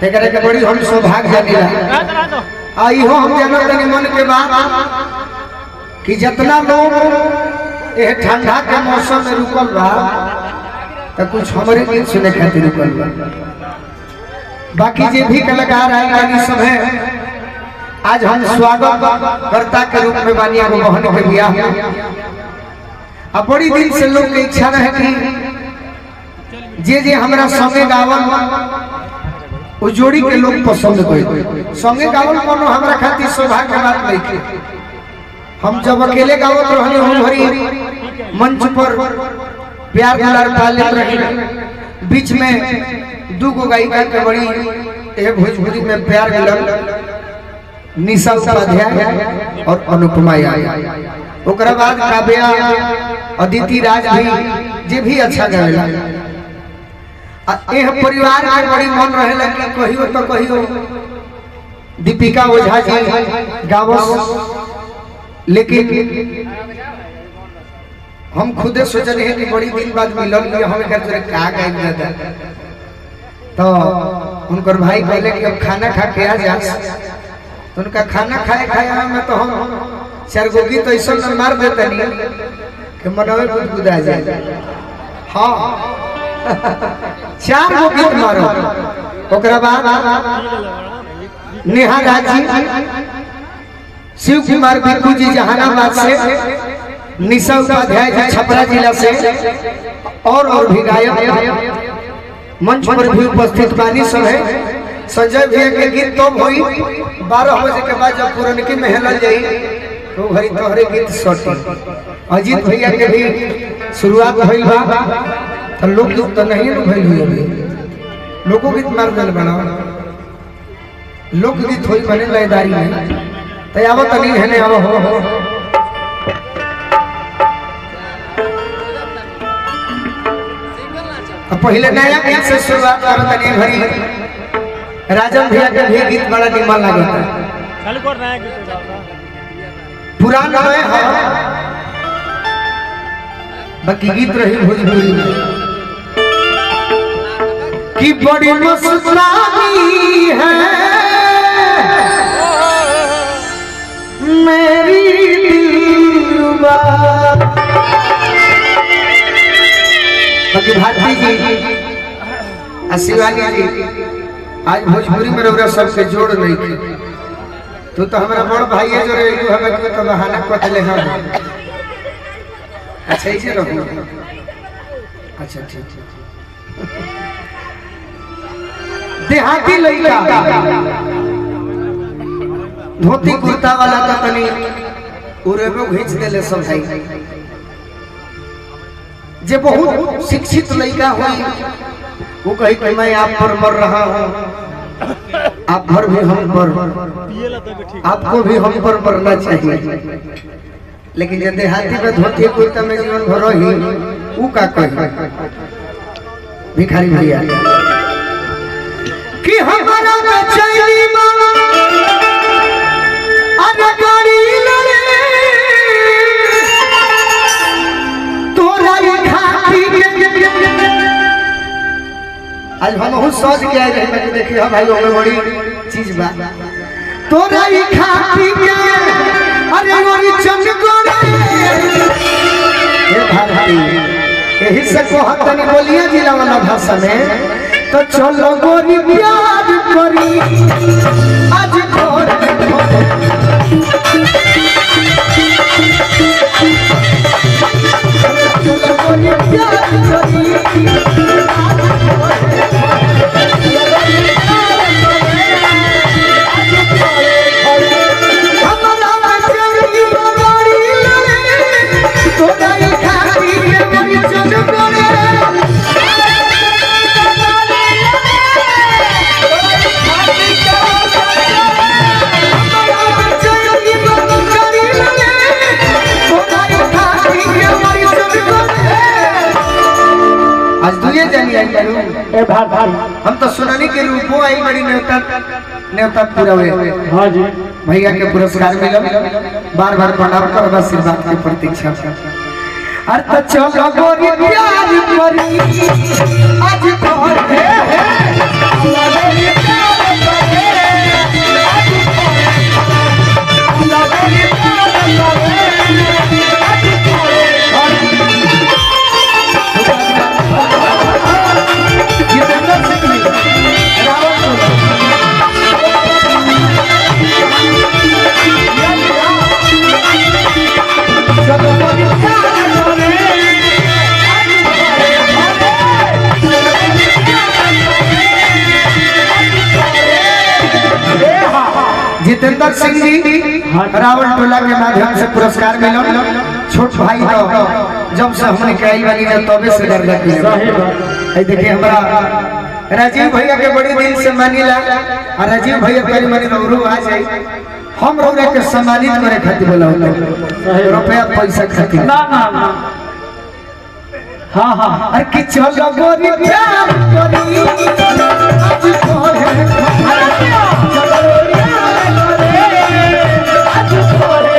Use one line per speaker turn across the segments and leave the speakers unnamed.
तेकरे के बड़ी हम सौभाग्य जानिला। आ इहो हम जानत तनी मन के बात कि जितना लोग एह ठंडा के मौसम में रुकल बा तो कुछ हमरे गीत सुने खातिर रुकल बा। बाकी जे भी कलाकार आए बानी सब है, आज हम स्वागत कर्ता के रूप में बानी एगो बहन के बियाह में। अब बड़ी दिन से लोग के इच्छा रहे कि जे जे हमरा संगे गावल वो जोड़ी के लोग पसंद करी। संगे गावल कोनो हमरा खातिर सौभाग्य के बात नहीं के। हम जब अकेले गावत रहनी हम भरी मंच पर प्यार दुलार पा लेत रही। बीच में दू गो गायिका के बड़ी ए भोजपुरी में प्यार मिलल, निशा उपाध्याय और अनुपमा यादव। ओकरा बाद काव्या, अदिति राज भी जे भी अच्छा गावेला। आ एह परिवार के बड़ी मन रहेला कि कहियो तो कहियो दीपिका ओझा जी गावस, लेकिन हम खुदे सोचले हैं कि बड़ी दिन बाद मिलल कि हम एकर जोरे का गाइब जाता। तो उनकर भाई कहले कि अब खाना खा के आ जा। तो उनका खाना खाए खाए में तो हम चार गो गीत ऐसा न मार देते नहीं कि मनवे गुदगुदा जाए। हाँ, चार गो गीत मारो। ओकरा बाद नेहा राज जी, शिव कुमार बिक्कू जी जहानाबाद से, निशा उपाध्याय जी छपरा जिला से और भी गायक मंच पर भी उपस्थित बानी सब है। संजय भैया के गीत तो होई 12 बजे के बाद जब पुरनकी में हेलल जाई तो घरी तोहरे गीत सटी। अजीत भैया के भी शुरुआत भइल बा तो लोकगीत तो नहीं न भइल हुई, अभी लोकोगीत मार दिल बना, लोकगीत होई बने लयदारी में तो आवत नहीं है ने आव हो। अब पहले नया गीत से शुरुआत करत तनी भरी राजन भैया के भी गीत बड़ा निमन लागता। पुरान है बाकी गीत रही भोजपुरी में कि बड़ी मस्तानी है मेरी दिलरुबा। बाकी भारती जी आ शिवानी जी आज भोजपुरी में रउरा सबके जोड़ नहीं थी। तू तो हमारा बड़ भाई है जो रे हमें क्यों तो बहाना कटले हैं। अच्छा ऐसे रहो, अच्छा ठीक। देहाती लड़का धोती कुर्ता वाला तो तनी उरेबो घींच देले सब भाई। जे बहुत शिक्षित लड़का हुई वो कही कि मैं आप पर मर रहा हूँ, आप भर भी हम पर, आपको भी हम पर मरना चाहिए। लेकिन जे देहाती में धोती कुर्ता में जीवन भर रही ऊ का कही भिखारी भैया कि हमारा बेचैनी मामा अरे गाड़ी लड़े तोरा ये खाती के। आज हम बहुत सोच के आए रहे मैं देखिए हम भाई ओमे बड़ी चीज बा तोरा ये खाती के अरे गोरी चमकोरे। हे भारती यही से कहत तनी बोलिया जिला वाला भाषा में तो चलो गोरी प्यार करी आज भोर चलो गोरी प्यार करी आज दुनिया जानी आई बारू।
ए भारती
हम तो सुनानी के रूपो आई बड़ी न्योता न्योता पूरा हुए।
हाँ जी
भैया के पुरस्कार मिलल, बार बार प्रणाम करब आशीर्वाद के प्रतीक्षा। अरे तो चलो गोरी प्यार करी आज भोर हे। जितेंद्र सिंह जी रावण टोला के माध्यम से पुरस्कार मिलल। छोट भाई तो जब से हमने के वाली जब तबे से डर लगी। देखिए हमारा राजीव भैया के बड़े दिल से मानिला और राजीव भैया करी मानी रौरू आ जाए हम रौरा के सम्मानित करे खातिर बोला रुपया पैसा खातिर
ना ना ना। हाँ हाँ
अरे कि चल गोरी प्यार करी आज कोरे चल गोरी प्यार करे आज कोरे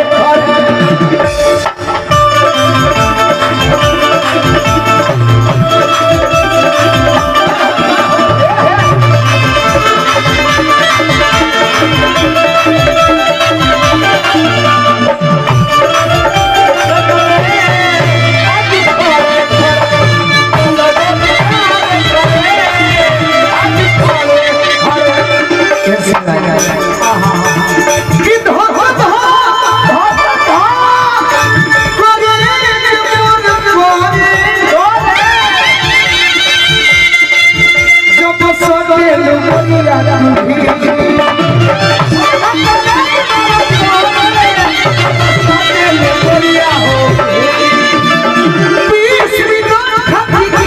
कि धो धो धो धो करे मोर करे जब सकेल मोरिया तुही सकेल मोरिया हो बीस बिना खाती को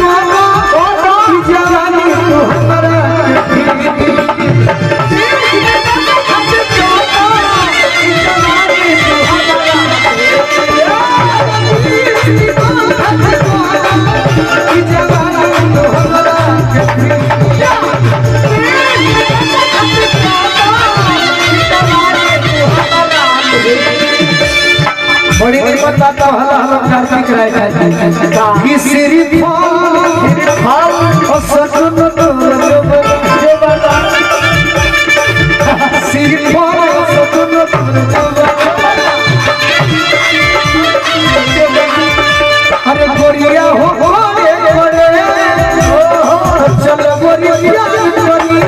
जवानी तो हमारा बड़ी निमन बात हला हला कार्तिक राय कि श्री फल फल ओ सगुन तोर जो श्री फल सगुन तोर अरे गोरिया हो गोरे गोरे हो चल गोरिया गोरी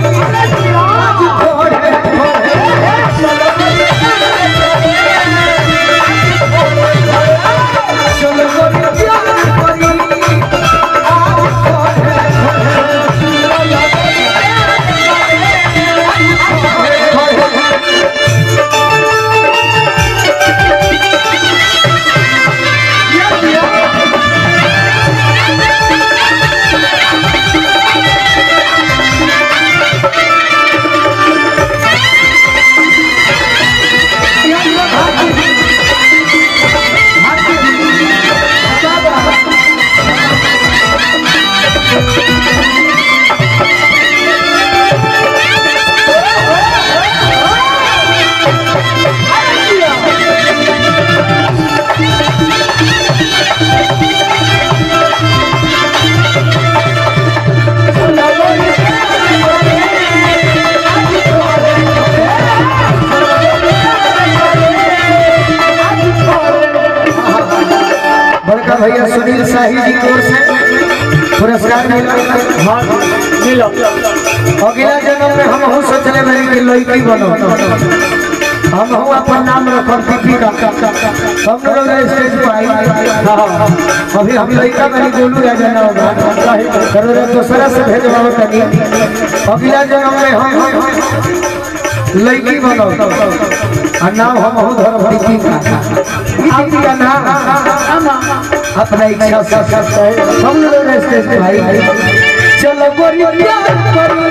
आज गोरे गोरे चल गोरिया गोरी आज गोरे बड़का भैया सुनील शाही जी की ओर से पुरस्कार मिला।
हाँ मिलो।
अगला जन्म में हम हूँ सोचले बारी कि लड़की बनो, हम हूँ अपन नाम रखब दीपिका। हम लोग स्टेज पर आई। हाँ अभी हम लड़का बनी गोलू राजा ना होगा करो दूसरा से भेजवाओ तनी। अगला जन्म में हम लड़की बनो और नाम हम हूँ धरब दीपिका। दीपिका नाम अपना इच्छा से हम लोग स्टेज पर आई। चलो गोरी प्यार करी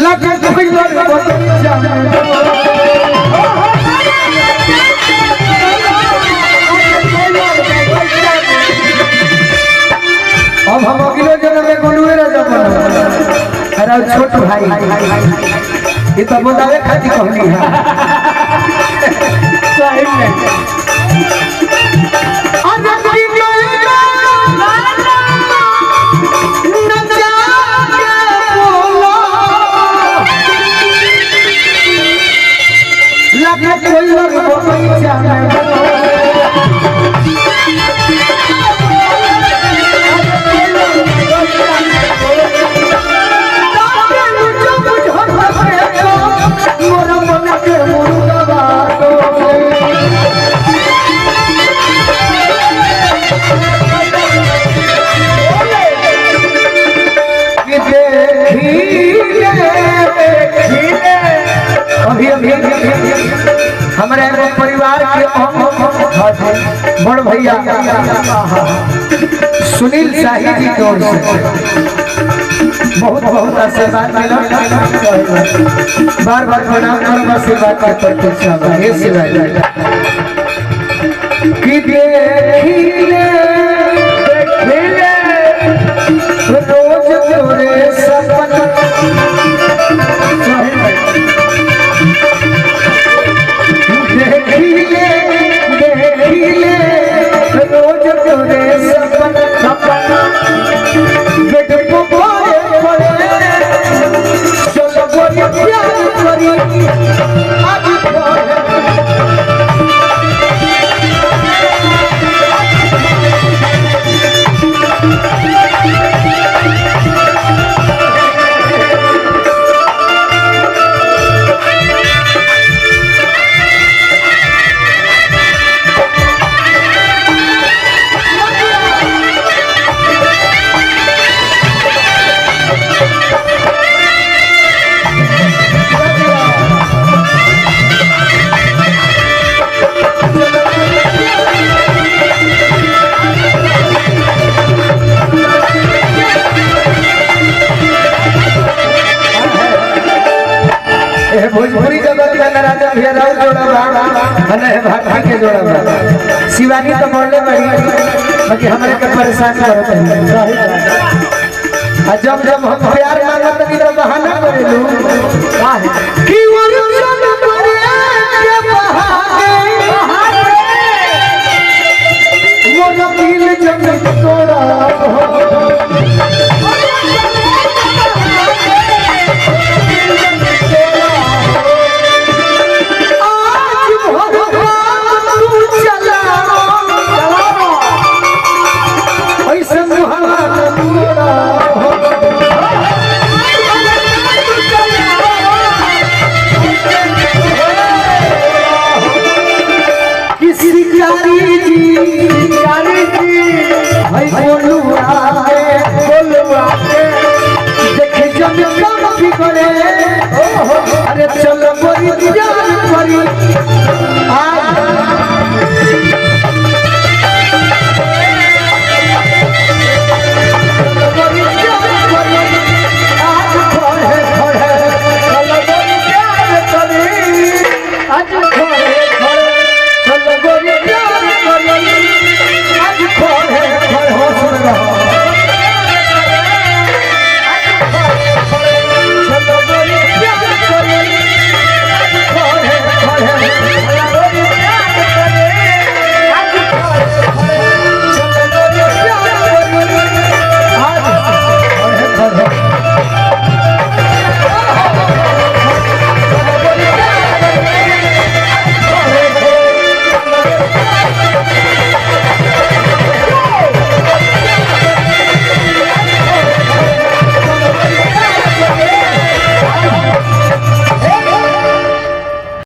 लगे कोई अब हम अगले जन्म में गोलुए राजा बनब। अरे छोट भाई ये तो बतावे खातिर कहनी है।
सही में
लगे कोई लग बगीचा में मोरा मन के मुर्गा बाटो। बड़ भैया सुनील शाही जी की ओर से बहुत बहुत आशीर्वाद मिला। बार बार प्रणाम करब, आशीर्वाद के प्रतीक्षा बा। हे शिवाय कि देखिले
देखिले
रोज तोरे सपना, देखिले देखिले रोज तोरे सपना,
सपना
बेट पकोड़े पड़े चल गोरी प्यार करी आज भोरे। ए भोजपुरी जगत का राजा भैया राउत जोड़ा बा, मने भाटा के जोड़ा बा। शिवानी तो बोलले बड़ी बाकी हमरे के परेशान करत है। आ जब जब हम प्यार मांगत तनी तो बहाना करेलू
काहे
कि